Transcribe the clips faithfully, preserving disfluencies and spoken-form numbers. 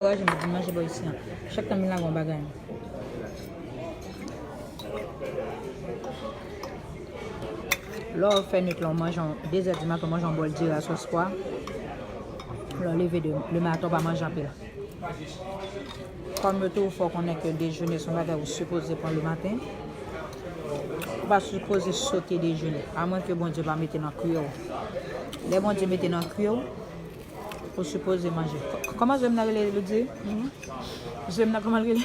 Ankouraje m di manje bò isi an. Chak tan m vin la gen yon bagay. Lè w fè nwit la, w manje yon de zè di maten, w manje yon bòl diri a sòs pwa. Lè w leve de, le maten, w pa manje anpil. Kòm yo toujou fè w konnen ke dejene se yon bagay ou sipoze pran le maten, ou pa sipoze sote dejene, amwen ke Bondye pa mete nan kwi w. Lè Bondye mete nan kwi w, ou sipoze manje. K-, kòman zye m nan rele, Ludi? Zye m nan kòman l rele?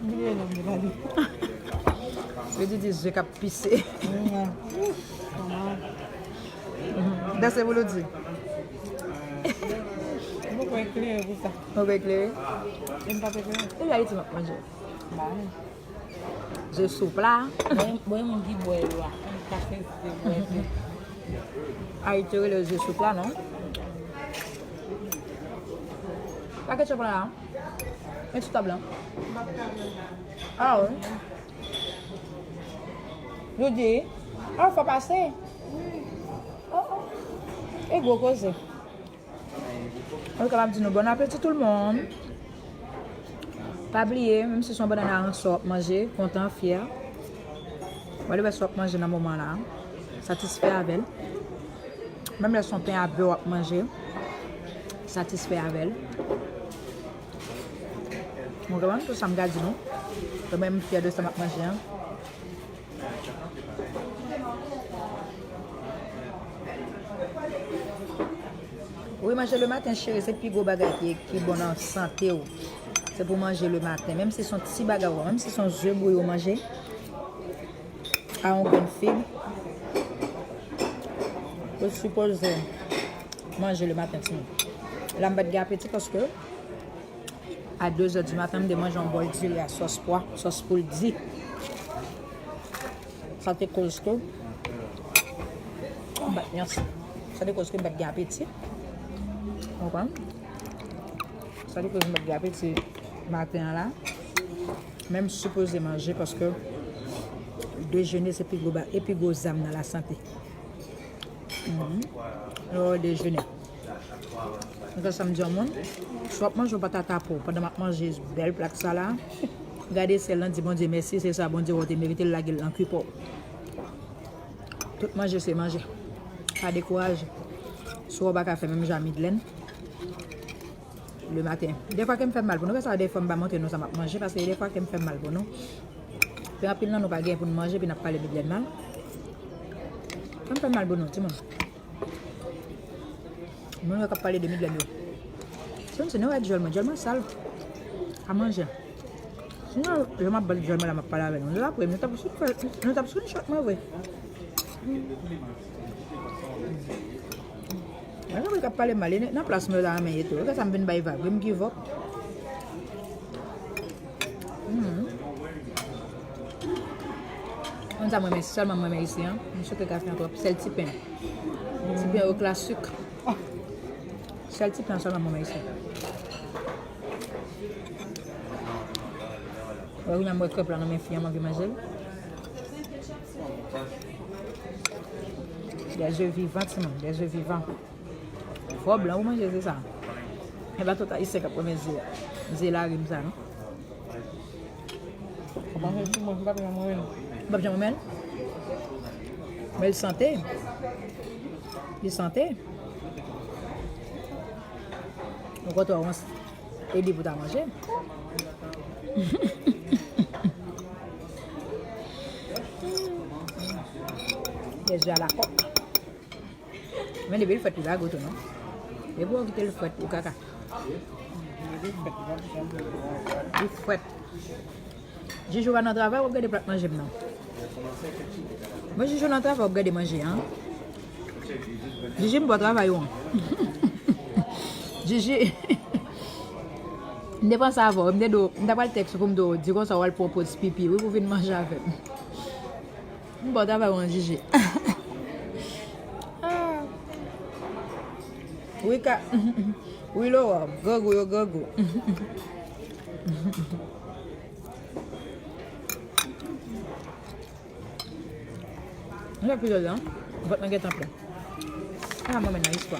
Bliye non m li pa li. Ludi di zye k ap pise. Danse pou Ludi. M poko eklere pou sa. Ou pa eklere? E m pa eklere. Epi Ayiti m ap manje. Ba wi. Zye sou pla. Bon, bon, moun ki bwè yo a. Ka fè se bwè se. Ayiti yo rele yo zye sou pla, non? Pa ketchup la. Men ti tab la. Ah wi. Jodi, ah, fò pase. Oh, oh. E gwo koze. Ann kapab di nou bon apeti tout moun. Pa bliye, menm si se yon bannann aransò w ap manje, kontan, fyè. W ale wè sa w ap manje nan moman la, satisfè avè l. Menm lè se yon pen a bè w ap manje, satisfè avè l. Mwen konprann tout sa m ka di nou. Mwen menm m fyè de sa m ap manje an. Wi, manje le maten, cheri, se pi gwo bagay ki, ki bon nan sante w. Se pou manje le maten. Menm si se yon ti bagay ou, menm si se yon ze bouyi ou manje, a yon grenn fig, ou sipoze manje le maten, timoun. La, m pa t gen apeti paske a de zè di maten, m te manje yon bòl diri a sòs pwa, sòs poul di. Sa te koz ke m pa t gen, sa te koz ke m pa t gen apeti. Ou konprann? Sa te koz m pa t gen apeti maten an la. Men m sipoze manje paske dejene se pi gwo ba-, e pi gwo zam nan lasante. Mhm. Lè w dejene. Mwen sa m di yon moun, si w ap manje yon patata pou pandan m ap manje bèl plat sa la, gade syèl lan, di Bondye mèsi, se sa Bondye wè w te merite l, lage l nan kwi pa w. Tout manje se manje. Pa dekouraje. Si w pa ka fè menm jan a Midlèn, le maten. Defwa kè m fè m mal pou nou, kè sa defwa m pa montre nou sa m ap manje, paske defwa kè m fè m mal pou nou. Pi anpil nan nou pa gen pou n manje, pi n ap pale Midlèn mal. Kè m fè m mal pou nou, timoun. Moun yo k ap pale de Midlèn yo. Si nou se nou wè djòl mwen, djòl mwen sal. A manje. Sinon, lè m ap bat djòl mwen la, m ap pale avè nou. Nou t ap ri, nou t ap screen-, nou t ap screenshot mwen vre. Mwen gen moun k ap pale mal, e nan plas mwen yo ta renmen ye tou. Regarde sa m vin bay vag, wi, m give up. Mhm. Konn sa mwen renmen, sèlman mwen renmen isi an. M swete kafe an twòp. Sèl ti pen. Ti pen yo klasik. Sèl ti pen an sèlman mwen renmen isi. Wè, wi, menm wè krèp la nan men fi an, m anvi manje l. Des œufs vivants, timoun, des œufs vivants. Fò blan pou manje, se sa. E pa tout Ayisyen k ap renmen ze, ze larim sa, non. Ou panse si mwen, m p ap janm renmen l. M p ap janm renmen l? Men l sante. Li sante. Ou kontre w ede pou ta manje. Des œufs à la coque. Men depi l frèt, li pa gou tou, non. Depi w kite l frèt, ou kaka. Li frèt. Jiji, w pa nan travay, w ap gade plat manje m nan. Bon, Jiji, w nan travay, w ap gade manje an. Jiji, m bò travay ou an. Jiji, m te panse avè w, m te di w, m ta pral tèks ou pou m di w, di konsa w al pran poz pipi, wi, pou vin manje avè m. M bò travay ou an, Jiji. Ah. Wi, ka. Wi, Laura, grangou yo, grangou. Mwen ap pile la, vant lan gentan plen. Ah, mwen menm nan istwa.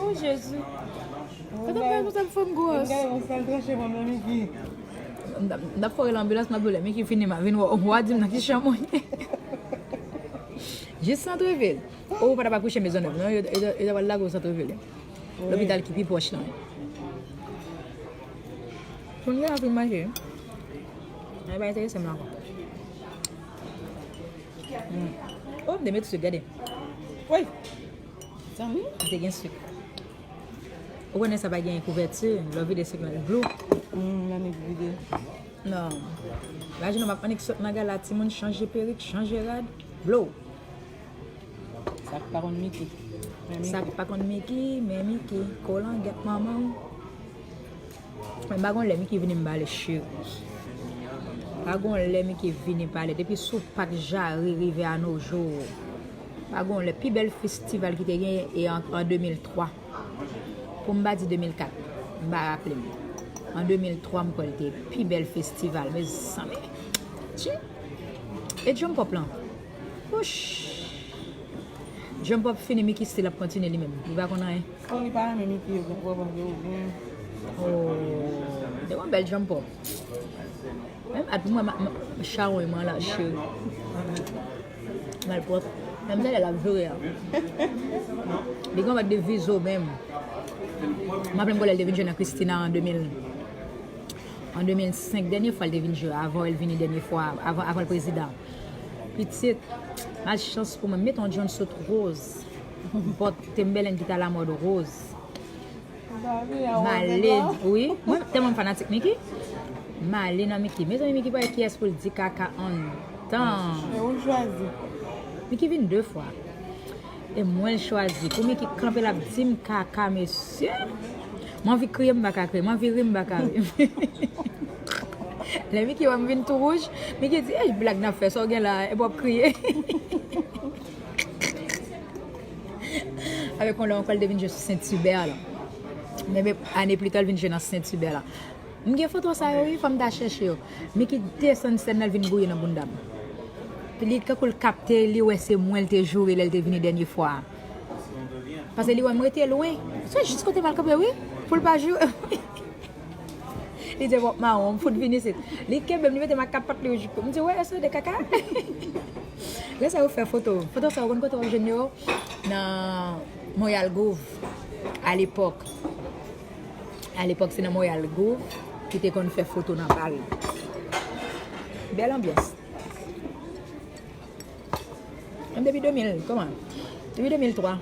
Oh, Jezi. Kòman m fè konsa pou fè m gwòs? Gade yon sèl tranche mwen menm ki. M t ap fòre l anbilans, m ap di w lè Mickey fini, m a vin wè w. W a di m nan ki chanm ou ye. Jis Santrevil. Ou pa t ap akouche Mezonèv, non? Yo, yo, yo ta pral lage w Santrevil. Lopital ki pi pwòch lan. Kounye a fin manje. Ay, pa enterese m ankò. Mm. Oh, m te met sik, gade. Woy! Zanmi? M te gen sik. Ou konnen sa pa gen kouvèti, lè w vide sik lan, l glou. Mm, nan vide. Non. Imajine w, m ap annik sot nan gala, timoun chanje perik, chanje rad, blow. Sa k pa konn Mickey. Men Mickey. Sa k pa konn Mickey, men Mickey. Kolangèt manman w. Men pa gon lè Mickey vini m pale, cheri. Pa gon lè Mickey vini pale. Depi sou Pak Jari rive a nos jours. Pa gon lè. Pi bèl festival ki te gen e an, an de mil twa. Pou m pa di de mil kat, m pa raple m. An de mil twa, m kwè l te pi bèl festival, mezanmi. Tchi! E Jump Up lan? Wouch! Jump Up fini, Mickey still ap kontinye li menm. Li pa konn anyen. Kon li pa renmen Mickey, yo gen pwoblèm, yo gen. Oh, se yon bèl janm pòm. Menm at pou mwen, ma- ma- chawony mwen la, cheri. Malpwòp. Menm sa lè l ap jere a. Li gen yon bèt de vizo menm. M raple m gwo lè l te vin jwe nan Christina an de mil, an de mil senk, dènye fwa l te vin jwe, avan l vini dènye fwa, avan, avan l prezidan. Pitit, malchans pou mwen, m met yon jumpsuit roz. M pote m bèlen ki ta lamòd roz. M ale, wi. Mwen tèlman m fanatik Mickey. M ale nan Mickey. Mezanmi, Mickey pa wè kiyès pou l di kaka antan. E ou chwazi? Mickey vin de fwa. E mwen l chwazi. Pou Mickey kanpe l ap di m kaka, mesye. M anvi kriye, m pa ka kriye. M anvi ri, m pa ka ri. Lè Mickey wè m vin tou wouj, Mickey di, "Ey, blag n ap fè, sa w gen la, epi w ap kriye." Avèk yon lè ankò, l te vin jwe sou Saint-Hubert la. Men, men, ane pli ta, l vin jwe nan Saint-Hubert la. M gen foto sa yo, wi, fò m ta chèche yo. Mickey desann sèn nan, l vin gouye nan bounda m. Li, kankou l kapte, li wè se mwen l te joure lè l te vini dènye fwa a. Paske li wè m rete lwen. Se jis kote m al kanpe, wi, pou l pa joure. Li di, "Bòt mawon, m fout vin isit." Li kenbe m, li mete m ak kapat li. M di, "Wè, èske w de kaka?" Lè sa yo fè foto. Foto sa yo, konn kote w ap jwenn yo? Nan Montréal Groove, alepòk. Alepòk, se nan Montréal Groove ki te konn fè foto nan Pari. Bèl anbyans. Menm depi de mil, kòman? Depi de mil twa.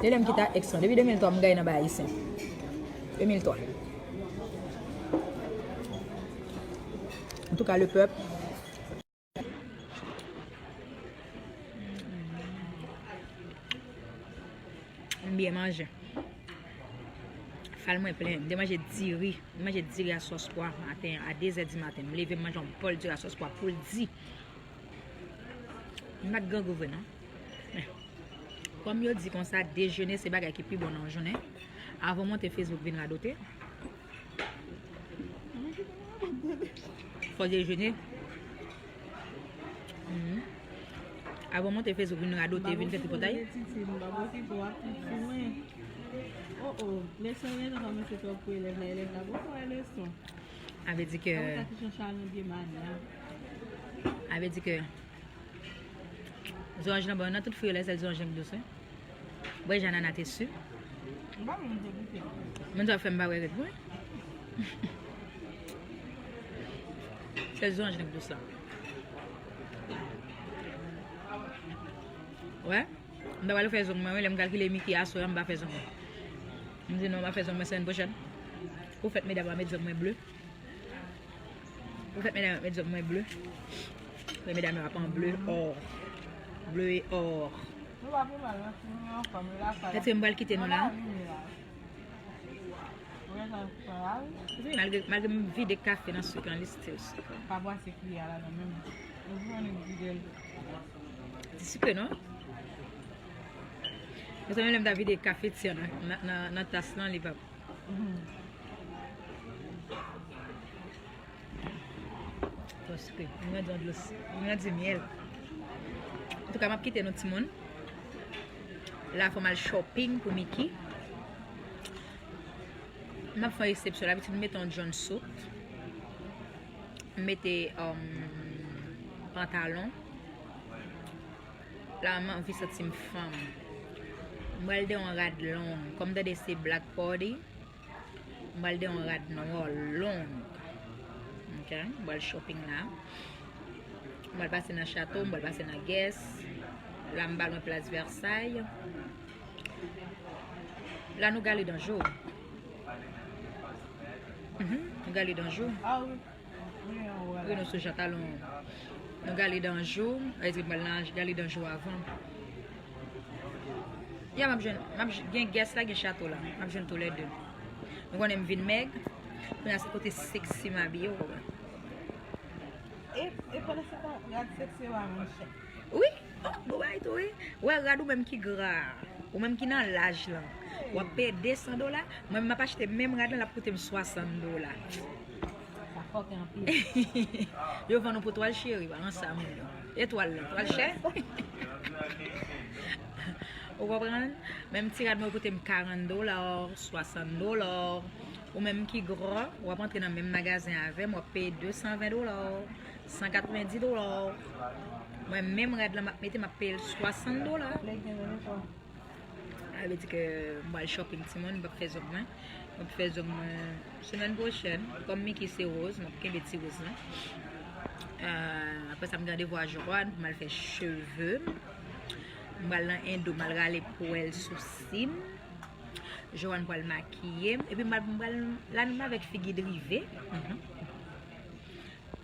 Se lè m kite Aix lan. Depi de mil twa, m gaye nan bay ayisyen. De mil twa. Antouka, le pèp. M byen manje. Fal mwen plen. M te manje diri. M manje diri a sòs pwa maten, a de zè di maten. M leve, m manje yon bòl diri a sòs pwa pou l di. M pa t grangou vre, non. Men, kòm yo di konsa, dejene se bagay ki pi bon nan yon jounen. Avan w monte Facebook vin radote. Fò dejene. Mhm. Avan w monte Facebook vin radote, vin fè tripotay. Oh, oh. Leson yo gentan kòmanse twòp pou elèv la. Elèv la poko wè leson. A vle di ke, a vle di ke zoranj lan bon, nan tout fwi yo, la sèl zoranj lan k dous, wi. Bwè ji anana te si. Mwen sa fè m pa wè règ mwen. Sèl zoranj lan k dous la. Wè. M ta pral fè zong mwen, wi, lè m kalkile Mickey aswè a, m pa fè zong mwen. M di non, m pa fè zong mwen semèn pwochèn. Pou fèt medam yo, met zong mwen ble. Pou fèt medam yo, met zong mwen ble. Fè medam yo ap an ble, or. Ble e or. Èske m pral kite nou la? Malgre, malgre m vide kafe nan sik lan, li still sik. Pa bwase kiyè a ladan menm. Ou vle annik vide l. Li sike, non? Mezanmi, lè m ta vide kafe ti an nan, nan, nan, nan tas lan, li p ap. Mhm. Twò sike. Li rann di dlo, li rann di myèl. Antouka, m ap kite nou, timoun. La, fò m al shopping pou Mickey. M ap fè yon eksepsyon. Labitid, m mete yon jumpsuit. M mete, um, pantalon. La, m anvi santi m fanm. M pral de yon rad long. Kòm tande se Black Party, m pral de yon rad nwa long. Ok? M pral shopping la. M pral pase nan Chato, m pral pase nan Guess. La, m pa lwen Plas Versailles. La, nou gale Danjou. Mhm, nou gale Danjou. Wi, nou sou Jean Talon. Nou gale Danjou, sa vle di m pral nan gale Danjou avan. Ya, m ap jwenn, m ap j-, gen Guess la, gen Chato la. M ap jwenn toulède. Nou konnen m vin mèg. Kounye a se kote seksi m abiye, w konprann. E, e pandan se tan, rad seksi yo a manje. Wi. Oh, bon bagay tou, wi. Wè, rad ou menm ki gra, ou menm ki nan laj lan, w ap peye de san dola. Mwen, m ap achte menm rad lan, l ap koute m swasant dola. Sa fòkè anpil. Yo vann ou pou twal cheri, pa nan sa moun yo. E twal lan, twal chè. Ou konprann? Menm ti rad mwen koute m karant dola, swasant dola. Ou menm ki gran, w ap antre nan menm magazen avè m, w ap peye de san ven dola, san katrevenndis dola. Mwen, menm rad la m ap mete, m ap peye l swasant dola. Sa vle di ke m pral shopping timoun, m p ap fè zong mwen. M ap fè zong mwen semèn pwochèn. Kòm Mickey se woz, m ap kenbe ti woz lan. Euh, apre sa, m gen randevou a Joanne pou m al fè cheve m. M pral nan Indo, m al rale pwèl sousi m. Joanne pral makiye m. Epi m pral, m pral, la menm avèk figi drive. Mhm.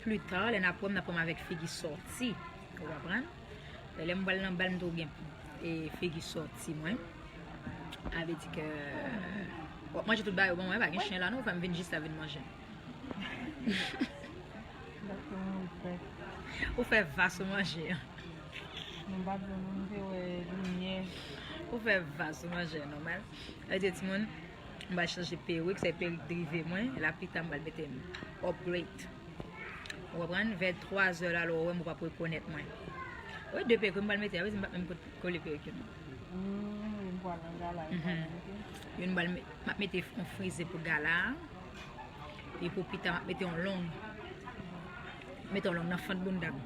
Pli ta, lè n ap wè m, n ap wè m avèk figi sòti. Ou konprann? Lè m pral nan bal, m tou gen, e, figi sòti mwen. Sa vle di ke w ap manje tout bagay yo ban mwen, pa gen chen la non, fè m vin jis la vin manje. Ou fè va sou manje an. Ou fè va sou manje an, nòmal. Sa vle di, timoun, m pral chanje perik, se perik drive mwen. La pita m pral mete m upgrade. Ou konprann? Vè twa zè la, lè w wè m, ou p ap rekonèt mwen. Wi, de perik m pral mete, sa vle di m p ap menm ko-, kole perik yo non. Youn m pral me-, m ap mete yon frize pou gala a. E pou pita, m ap mete yon long. Mete yon long nan fant bounda m.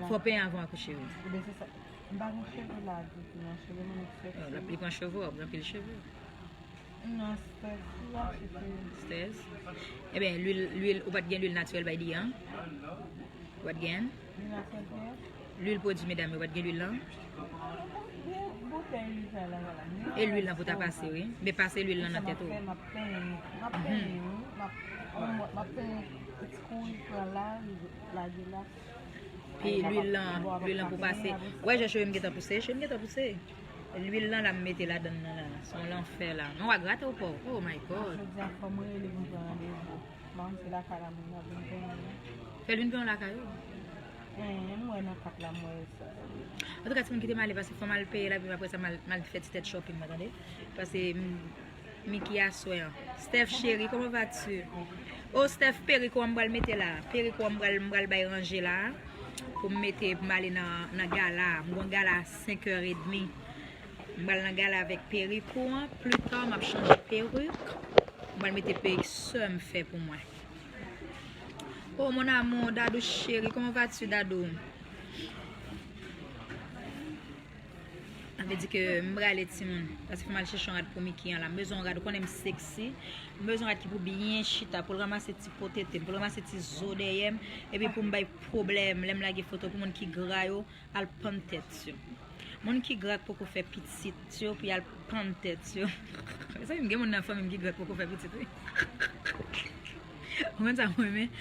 Fò w penyen avan w akouche, wi. M pa gen cheve laj ditou non, cheve mwen seksi. L ap, li pran cheve w, w ap gen anpil cheve. Non, strès, li achte cheve. Strès? Ebyen, lwil, lwil, ou pa t gen lwil natirèl bay li an? Ou pa t gen? Lwil natirèl ki? Lwil pwodui medam yo, ou pa t gen lwil lan? Gen boutèy lwil sa la, la. E lwil lan pou ta pase, wi. Men pase lwil lan nan tèt ou. M ap penyen, m ap penyen, wi. M ap, m ap penyen, kouri pran la, lage la. Pi lwil lan, lwil lan pou pase. Wè, jan cheve m gentan pouse, cheve m gentan pouse. Lwil lan la m mete ladann nan la, se yon lanfè la. Mwen w a grate w pa w. Oh my God. Jodi a fò m rele pou m pran randevou. Manman se lakay la moun nan vin pran. Fè l vin pran lakay ou. Enhen, m wè nan kat la m wè sa. Antouka timoun kite m ale paske fò m al peye la, epi apre sa m al, m al fè ti tèt shopping mwen, tande. Paske m, Mickey aswè an. Steph chéri, comment vas-tu? Oh, Steph, perik ou an m pral mete la. Perik ou an m pral, m pral bay ranje la. Pou m mete, pou m ale nan, nan gala. M gon gala a senk è edmi. M pral nan gala avèk perik ou an. Pli ta, m ap chanje perik. M pral mete perik sè m fè pou mwen. Oh, mon amour, Dadou chéri, comment vas-tu, Dadou? Sa vle di ke m prale timoun. Paske fò m al chèche yon rad pou Mickey an la. M bezwen yon rad, ou konnen m seksi. M bezwen yon rad ki pou byen chita, pou l ranmase ti po tete m, pou l ranmase ti zo dèyè m, epi pou m bay pwoblèm lè m lage foto pou moun ki gra yo al pann tèt yo. Moun ki gra k poko fè pitit yo, pou y al pann tèt yo. Mezanmi, m gen moun nan fanmi m ki gra k poko fè pitit, wi. Ou konn sa mwen renmen?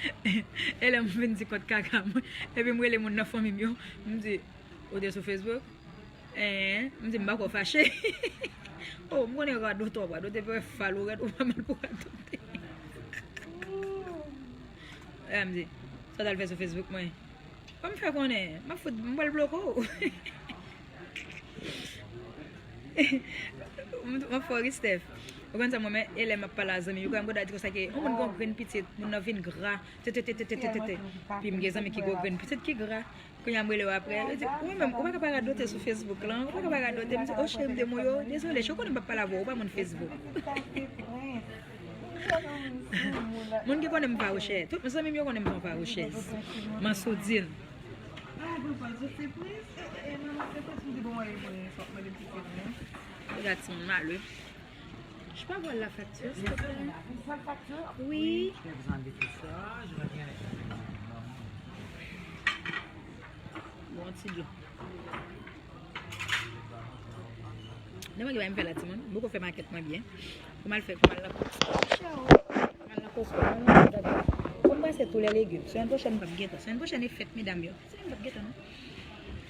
E lè m vin di kont kaka mwen, epi m rele moun nan fanmi m yo, m di, ou te sou Facebook? Enhen, m di m pa kwè w fache. Oh, m konnen radote w ap radote, epi w fè fal ou rèd, ou pa mal pou radote. E m di, sa w t al fè sou Facebook mwen? Kòm fè konnen, m ap fout, m pral bloke w. M, m ap fè w ri, Steph. Ou konn sa mwen renmen, e lè m ap pale a zanmi m, yo kwè m konn di konsa ke yon moun gen yon grenn pitit, moun nan vin gra, te, te, te. Pi m gen zanmi ki gen yon grenn pitit ki gra. Kounye a m rele w apre, yo di, ou menm, ou pa ka pa radote sou Facebook lan, ou pa ka pa radote. M di, o cheri, m de mou yo, dezole, cheri, ou konnen m p ap pale avè w, ou pa moun Facebook. Moun ki konnen m fawouchè. Tout zanmi m yo konnen m se yon fawouchèz. Mansoudine. Regarde timoun malè. Je peux avoir la facture, s'il te plaît? Oui. Je peux vous enlever tout ça. Je reviens avec la facture. Bon, ti dlo. Demen gen bagay m fè la, timoun. M poko fè makèt mwen byen. Pou m al fè, pou m al nan koko. Pou m al nan koko. Pou m pase tou lè legim. Semèn pwochèn, m p ap gen tan. Semèn pwochèn, e fèt medam yo. Semèn m p ap gen tan, non.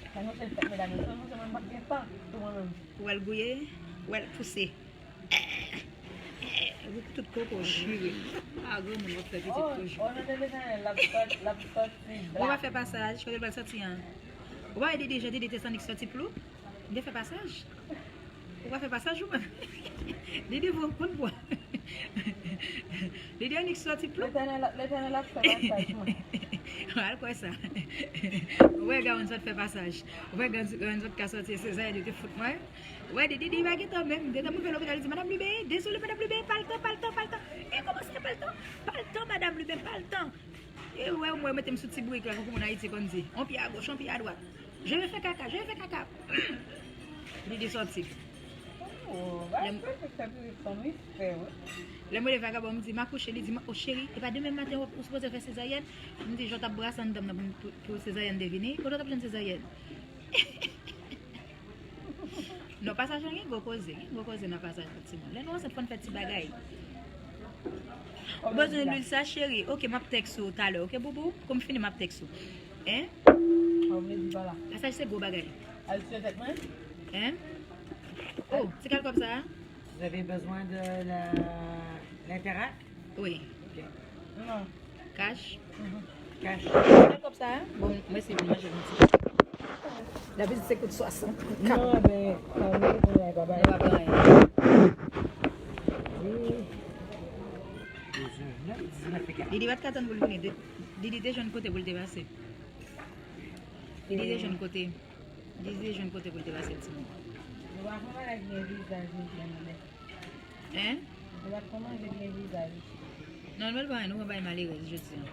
Semèn pwochèn, fèt medam yo. Semèn pwochèn, m p ap gen tan. Pou mwen menm. Ou al gouye, ou al pouse. Tout koko chire. A, granmoun w ap fè pitit toujou. Ou pa fè pasaj, kote l pral sòti an? Ou pa wè Didi, jan Didi te sannik sòti plou? M te fè pasaj. Ou pa fè pasaj ou menm? Didi vo konn bwa. Didi annik sòti plou. Letènèl, Letènèl ap fè pasaj mwen. Al kwè sa. Ou wè Garonn sot fè pasaj. Ou wè Garonn sot ka sòti e sezaryen yo te fout mwen. Ou wè Didi, Didi pa gentan menm. Gentan mwen fè lopital, li di, "Madam Lubin, dezole, Madam Lubin, pa l tan, pa l tan, pa l tan." E kòman sa pa l tan? Pa l tan, Madam Lubin, pa l tan. E ou wè, mwen mete m sou ti bourik la, tankou moun Ayiti konn di. On pye a goch, on pye a dwat. Je vais faire caca, je vais faire caca. Didi sòti. Oh, lè m- Lè m rele vagabon, m di, "M akouche." Li di, "O cheri, e pa demen maten w ap- ou sipoze fè sezaryèn?" M di, "Jan w t ap brase anndan m nan pou, pou, pou sezaryèn te vini, kote w t ap jwenn sezaryèn?" Non, pasaj lan gen gwo koze, gen gwo koze nan pasaj lan, timoun. Lè nou ansent, fò n fè ti bagay. Ou bezwen lwil sa, cheri? Oke, m ap tèks ou talè, oke, boubou? Kou m fini, m ap tèks ou. Hein? Pasaj se gwo bagay. Al sou tèt mwen? Hein? Oh, ti kal kòb sa a? Vous avez besoin de la, l'interact? Wi. Ok. Non. Cash? Cash. Ti kal kòb sa a? Bon, mwen se vin manje yon ti. Dabitid se kout swasant. Non, men, pa mwen, mwen pa bay. Mwen pa bay. Wi. Didi pa t ka tann pou l vini. Didi te jwenn kote pou l te pase. Didi te jwenn kote. Didi te jwenn kote pou l te pase, timoun. Nou pa konn bagay ki gen vizaj, mesye, nou menm. Hein? Nou pa konn bagay ki gen vizaj. Non, nou pa, nou pa bay malerèz jodi a.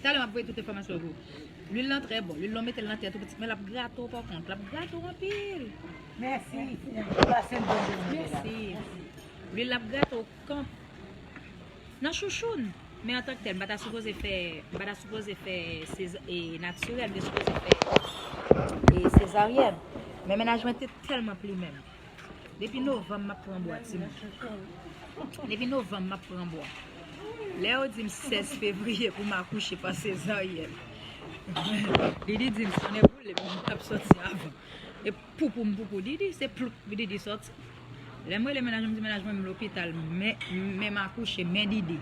Talè m ap voye tout enfòmasyon pou ou. Lwil lan trè bon. Lwil lan mete l nan tèt ou pitit, men l ap grate w pa kont. L ap grate w anpil. Mèsi. Pase yon bòn jounen. Mèsi. Lwil la ap grate w kanpe nan chouchoun. Men antanktèl, m pa ta sipoze fè, m pa ta sipoze fè seza- e, natirèl, m te sipoze fè e, sezaryèn. Men mennaj mwen te tèlman plimen m. Depi novanm, m ap pran bwa, timoun. Depi novanm, m ap pran bwa. Lè yo di m sèz fevriye pou m akouche pa sezaryèn. Didi di m, "Sonnè boule, m ap sòti avan." E poupou m poupou Didi, se ploup Didi sòti. Lè m rele mennaj mwen, m di mennaj mwen m lopital, men, men m akouche, men Didi.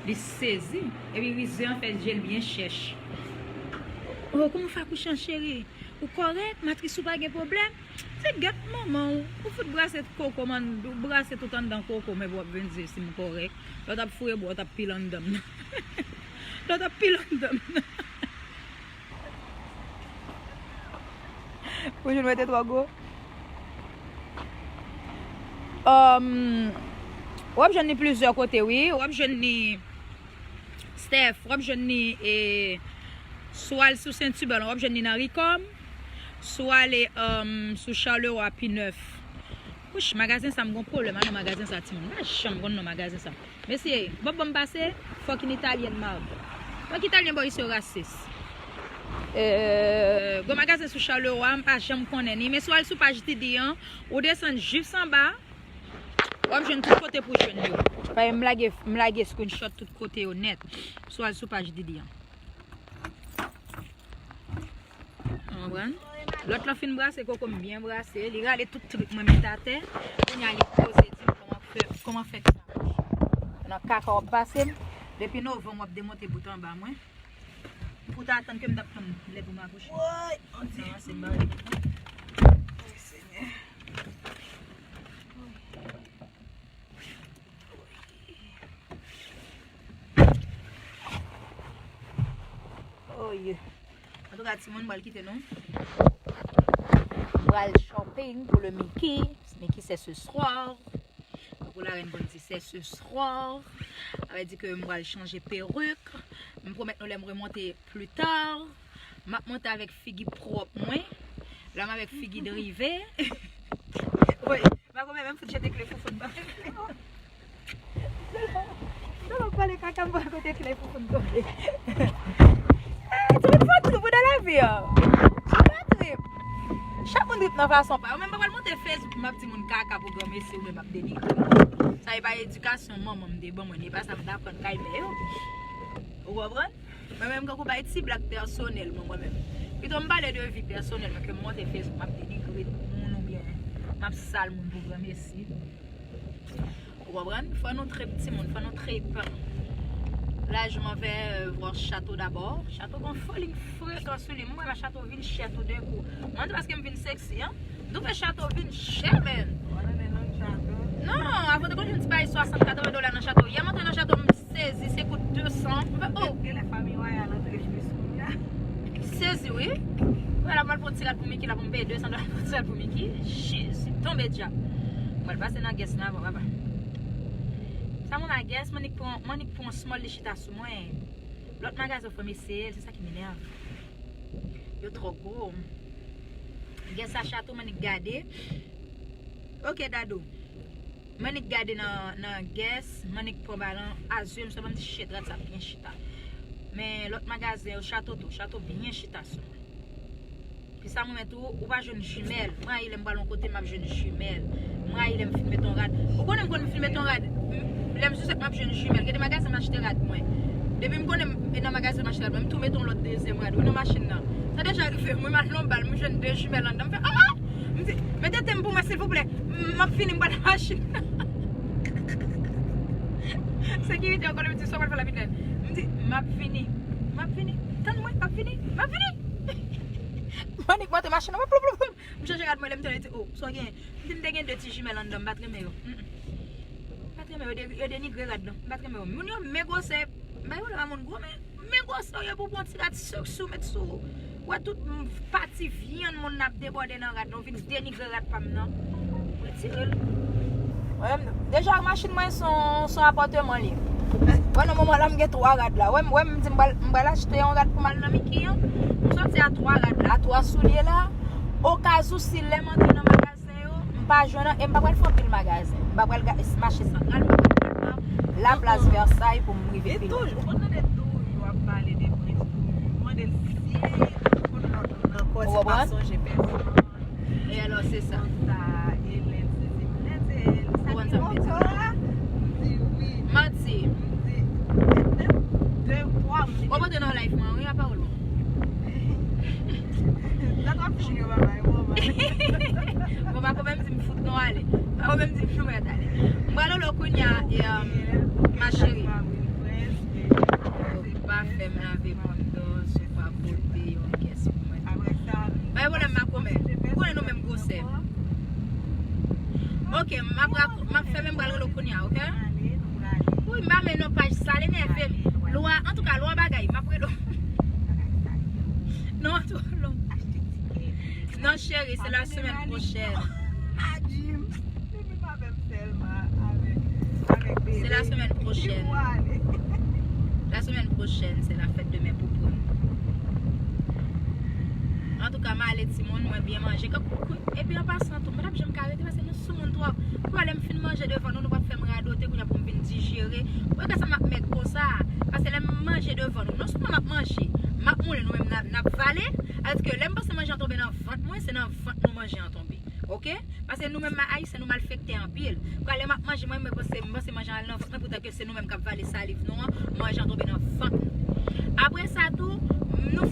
Li sezi. Epi rize an fè je l byen chèch. "Oh, kòman w fè akouche an, cheri? Ou kòrèk? Matris ou pa gen pwoblèm?" Se gèt manman w. Ou fout brase koko, man, ou brase tout anndan koko, men w ap vin di si m kòrèk. Lè w t ap foure bwa, w t ap pile anndan m nan. Lè w t ap pile anndan m nan. Ou jwenn mwen te twò gwo? Um, w ap jwenn li plizyè kote, wi. W ap jwenn li, Steph, w ap jwenn li, e, si w al sou Sentibèl, w ap jwenn li nan Ricom. Si w ale, um, sou Charleroi, P nèf. Wouch, magazen sa, m gon pwoblèm a non magazen sa, timoun. M pa janm konn non magazen sa. Mesye, bon, bon, m pase, fucking Italian mark. Fuck Italyen bò isi yo rasis. Euh, gwo magazen sou Charleroi, m pa janm konnen ni. Men si w al sou paj Didi an, ou desann jis anba, w ap jwenn tout kote pou jwenn yo. Paske m lage, m lage screenshot tout kote yo nèt. Si w al sou paj Didi an. Ou konprann? Lòt lan fin brase koko m byen brase, li rale tout trip mwen met atè. Kounye a li poze di m kòman fè, kòman fè sa. Nan kaka w ap pase m. Depi novanm w ap demonte bout anba mwen. Pou ta atann ke m t ap tann lè pou m akouche. Woy! Ann di. Sa se mari. Wi, Senyè. Oh, yeah. Antouka, timoun, m pral kite nou. M pral shopping pou le Mickey. Mickey, c'est ce soir. Tankou la rèn konn di, c'est ce soir. Sa vle di ke m pral chanje perik. M pwomèt nou lè m remonte pli ta. M ap monte avèk figi pwòp mwen. La m avèk figi drive. Wi. M pa konn menm fout jete kle foufoun ban. Nan w ap pale kaka, m pa kote kle foufoun tonbe. Eh, ti moun fò trip ou nan lavi a. Ou pa trip. Chak moun trip nan fason pa yo. Mwen menm m pa pral monte Facebook, m ap di moun kaka pou granmesi oubyen m ap denigre. Sa e pa edikasyon manman m te ban mwen, e pa sa m t aprann kay mè yo. Ou konprann? Mwen menm, kankou bay ti blag pèsonèl mwen, mwen menm. Pito m pale de vi pèsonèl mwen ke m monte Facebook, m ap denigre moun oubyen m ap sal moun pou granmesi. Ou konprann? Fò nou trip, timoun, fò nou trip. Laj mwen vè, euh, vwè chato dabò. Chato gon foli frekan sou li. Mwen wè chato vin chè toudenkou. Mwen di paske m vin seksi, an. Nou fè chato vin chè, men. Non, avan te konn jwenn ti bay swasant, katreven dola nan chato. Yè m antre nan chato, m sezi, se kout de san. M fè, oh! Gen lè fanmi wayal antre jis kounye a. Pou Miki, Jezi, tonbe dyab. Mwen pral pase nan Guess nan avan, papa. Sa mwen a Guess, mwen nik pran, mwen nik pran small li chita sou mwen. Lòt magazen fò m eseye l, se sa ki m enève. Yo twò gwo. Guess a chato, mwen nik gade. Ok, Dadou. Mwen nik gade nan, nan Guess, mwen nik pran balan, azye, m sèlman m di shit, rad sa byen chita. Men lòt magazen yo, chato tou, chato byen chita sou mwen. Pi sa mwen menm tou, ou pa jwenn jimèl. Mwen rayi lè m pral yon kote, m ap jwenn jimèl. Mwen rayi lè m fin met yon rad. Ou konnen m konn fin met yon rad. M, lè m sou sèt, m ap jwenn jimèl. Gen de magazen m achte rad mwen. Depi m konnen m, e nan magazen m achte rad mwen, m tou met yon lòt dezyèm rad. Wi, nan machin nan. Sa deja rive m, wi, m al nan yon bal, m jwenn de jimèl anndan. M fè, ah! M di, mete tem pou mwen, silvouplè. M ap vini, m pral nan machin nan. Sekirite an konnen m di, sa w pral fè la, Biden? M di, m ap vini. M ap vini. Tann mwen, m ap vini. M ap vini. M annik monte machin nan, ploup, ploup, ploup. M chanje rad mwen, lè m tande, di, oh, sa w gen? M di, m te gen de ti jimèl anndan, m pa t renmen yo. Mm, mm. M pa t renmen yo, yo de-, yo denigre rad lan. M pa t renmen yo. Moun yo, men gwosè, m pa gen pwoblèm a moun gwo, men men gwosè w ye pou w pran ti rad sou, sou, met sou. Wè tout m, pati vyann moun nan ap debòde nan rad nan, w vin denigre rad pa m nan. Retire l. Mwen menm, deja machin mwen se yon, se yon apatman li. Wè nan moman la m gen twa rad la. Wè m, wè m di m pral, m pral achte yon rad pou m al nan Miki an. M sòti a twa rad la, a twa soulye la. Okazou si lè m antre nan magazen yo, m pa jwenn an, e m pa pral fè anpil magazen. M pa pral ga-, mache santral, m pa pral la plas Versailles pou m rive pi lwen. Ou konn tande toujou ap pale de prens pou mwen. Mande l si tout lòt moun ankò, se pa sonje pèsonn. E alò, se sa. Konsa, e lè se, se lè se, sa ki konsa. M di wi. Manti. M di, de, twa moun. Ou pote nan live mwen, wi, a pawòl mwen. Sa t ap fini yo, papa, yo, papa. Bon, pa konbyen m di m fout nou ale. Pa konbyen m di m nou mèt ale. M pral lolo kounye a, e, um, ma chérie. Yo pa fè m lave pandan, si w pa pote yon kès pou mwen. Pa gen pwoblèm, ma kòmè. Ou konnen nou menm gwosè. Ok, m ap rap-, m ap fèmen, m pral rele w kounye a, ok? Wi, m pa men non paj sa, l enève m. Lwa, antouka, lwa bagay, m ap rele w. Non, twò long. Non, cheri, se la semaine prochaine. Se la semaine prochaine. La semaine prochaine, c'est la fête de mes poupounes. Antouka, m ale timoun, mwen byen manje. Epi an pasan tou, m pa t ap janm ka rete paske nou soumoun twòp. Kou a lè m fin manje devan nou, nou p ap fè m radote kounye a pou m vin dijere. Ou wè sa m ap mèg konsa. Paske lè m manje devan nou, non sèlman m ap manje, m ap moulen, nou menm n ap, n ap vale. Alòske lè m panse manje an tonbe nan vant mwen, se nan vant nou manje an tonbe. Ok? Paske nou menm Ayisyen, nou malfektè anpil. Kou a lè m ap manje, mwen, mwen panse, m panse manje an al nan vant mwen, poutan ke se nou menm k ap vale saliv nou an, manje an tonbe nan vant nou. Apre sa tou, nou